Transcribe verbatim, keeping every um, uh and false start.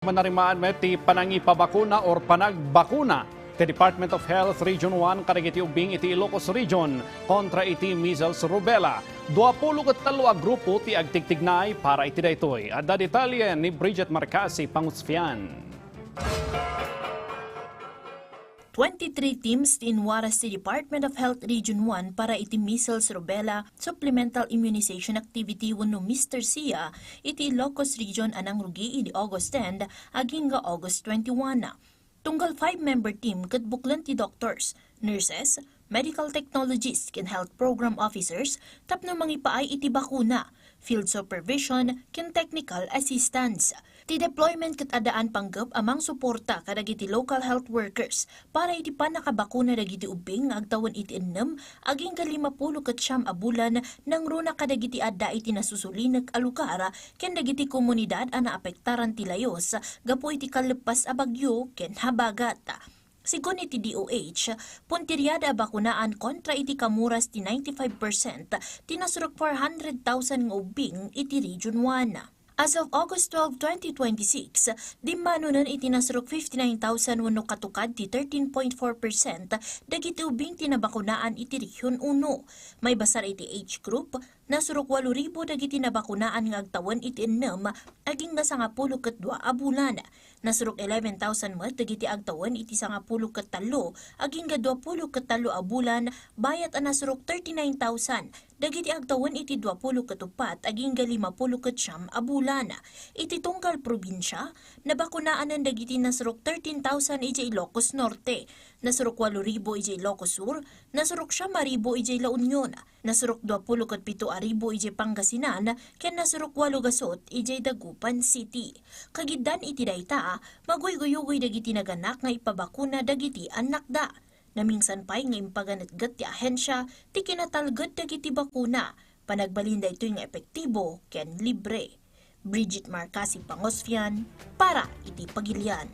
Manarimaan met ti panangipabakuna or panagbakuna ti Department of Health Region one kadagiti ubbing iti Ilocos Region kontra iti measles rubella. Duapulo ket tallo a grupo ti agtigtignay para iti daytoy. Adda detalye ni Bridget Marcasi Pangusfian. Twenty-three teams ti inwaras ti Department of Health Region one para iti measles rubella supplemental immunization activity wenno Mister SIA iti Ilocos Region a nangrugi idi August ten agingga August twenty-one. Tunggal five-member team ket buklen ti doctors, nurses, medical technologists ken health program officers tapno mangipaay iti bakuna, field supervision, ken technical assistance. Ti deployment ket addaan panggep a mangsuporta kadagiti local health workers para iti pannakabakuna dagiti ubbing nga agtawen iti ennem agingga limapulo ket siam a bulan nangruna kadagiti adda iti nasusulinek a lugar ken dagiti komunidad a naapektaran ti layos gapu iti kalleppas a bagyo ken habagat. Sigun iti D O H, puntirada a bakunaan kontra iti kamuras ti ninety-five percent ti nasurok four hundred thousand nga ubbing iti Region one. As of August twelve, twenty twenty-six, dimmanonen iti nasurok fifty-nine thousand wenno katukad ti thirteen point four percent dagiti ubbing ti nabakunaan iti Region uno. Maibasar iti age group, nasurok walo ribu dagiti nabakunaan nga agtawen iti ennem agingga sangapulo ket dua a bulan. Nasurok eleven thousand met dagiti agtawen iti sangapulo ket tallo agingga duapulo ket tallo a bulan, bayat a nasurok thirty-nine thousand dagiti agtawen iti duapulo ket uppat agingga limapulo ket siam a bulan. Iti tunggal probinsia, nabakunaanen dagiti nasurok thirteen thousand idiay Ilocos Norte, nasurok walo ribu idiay Ilocos Sur, nasurok siam a ribu idiay La Union, nasurok duapulo ket pito a ribu idiay Pangasinan, ken nasurok walo gasut idiay Dagupan City. Kagiddan iti dayta, maguyguyugoy dagiti naganak nga ipabakuna dagiti annakda. Namingsan pay nga impaganetget ti ahensia ti kinatalged dagiti bakuna. Panagbalin daytoy nga epektibo ken libre. Bridget Marcasi Pangosfian para iti Pagilian.